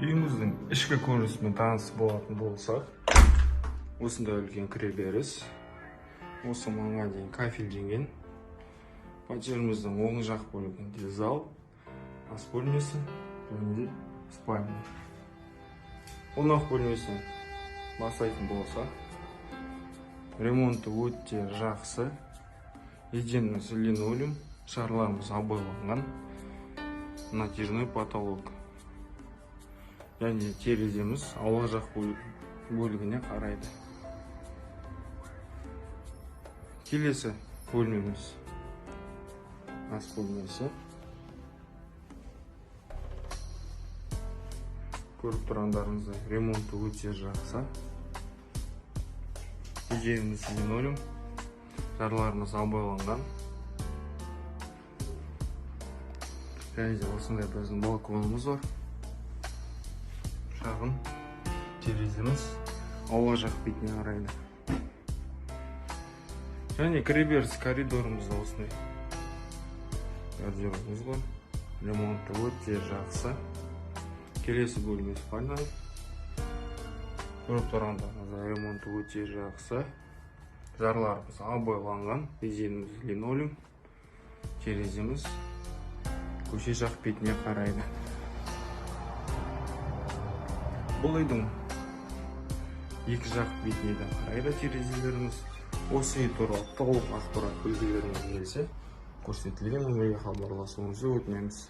Үйіміздің ішкі көрінісімен таныс болатын болсақ, осындай үлкен кіреберіс, осы маңға дейін кафельденген. Пәтеріміздің оң жақ бөлігінде зал, ас бөлмесі және де спальня. Қонақ бөлмесін бастайтын болсақ, ремонты өте жақсы. Еденіміз линолеум, шарларымыз обойланған, натяжной потолок. Және тереземіз аула жақ бөлігіне қарайды. Келесі бөлмеміз ас бөлмесі. Көріп тұрғандарыңыздай, ремонты өте жақсы. Еденіміз линолеум, жарларымыз обойланған. Және де осындай біздің балконымыз бар. Шағын тереземіз аула жақ бетіне қарайды. Және кіреберіс коридорымызда осындай гардеробымыз бар. Ремонты өте жақсы. Келесі бөлме спальня. Көріп тұрғандарыңыздай, ремонты өте жақсы. Жарларымыз обойланған, еденіміз линолеум, тереземіз көше жақ бетіне қарайды. Бұл үйдің екі жақ бетіне де қарайды терезелеріміз. Осы үй туралы толық ақпарат білгілеріңіз келсе, көрсетілген нөмірге хабарласуыңызды өтінеміз.